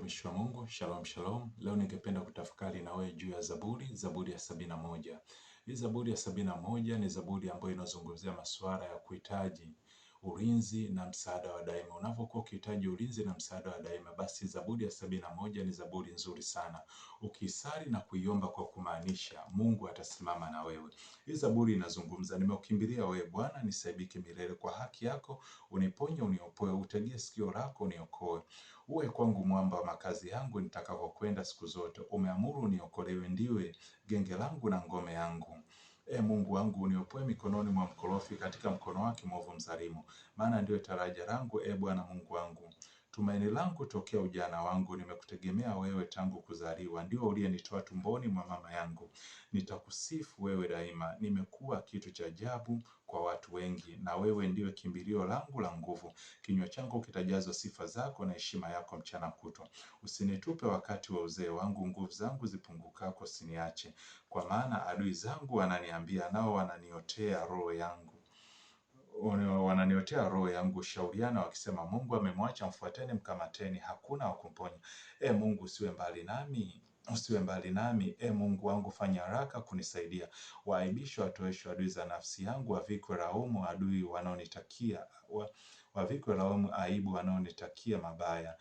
Mtumishi wa Mungu, shalom shalom. Leo ningependa kutafakari na wewe juu ya Zaburi, Zaburi ya 71. Hii Zaburi ya 71 ni zaburi ambayo inazungumzia masuala ya kuhitaji ulinzi na msaada wa daima. Unapokuwa ukihitaji ulinzi na msaada wa daima, basi Zaburi ya 71 ni zaburi nzuri sana. Ukisali na kuiomba kwa kumaanisha, Mungu atasimama na wewe. Hii zaburi inazungumza, nimeukimbilia wewe Bwana, nisaidike milele. Kwa haki yako uniponye, uniopoe, utegee sikio lako uniokoe. Uwe kwangu mwamba wa makazi yangu nitakapokwenda siku zote. Umeamuru niokolewe, ndiwe genge langu na ngome yangu. E Mungu wangu, uniopoe mikononi mwa mkorofi, katika mkono wake mwovu mzalimu. Maana ndiwe taraja langu, e Bwana Mungu wangu, tumaini langu tokea ujana wangu. Nimekutegemea wewe tangu kuzaliwa, ndio uliyenitoa tumboni mwa mama yangu. Nitakusifu wewe daima. Nimekuwa kitu cha ajabu kwa watu wengi, na wewe ndiwe kimbilio langu la nguvu. Kinywa changu kitajazwa sifa zako na heshima yako mchana kutwa. Usinitupe wakati wa uzee wangu, nguvu zangu zipungukako usiniache. Kwa maana adui zangu wananiambia, nao wananiotea roho yangu wananiotea roho yangu, shauriana wakisema, Mungu amemwacha, mfuateni mkamateni, hakuna wa kumponya. E Mungu, usiwe mbali nami, usiwe mbali nami. E Mungu wangu, fanya haraka kunisaidia. Waaibishwe, watoeshwe adui za nafsi yangu, wavikwe laumu adui wanaonitakia, wavikwe laumu aibu wanaonitakia mabaya na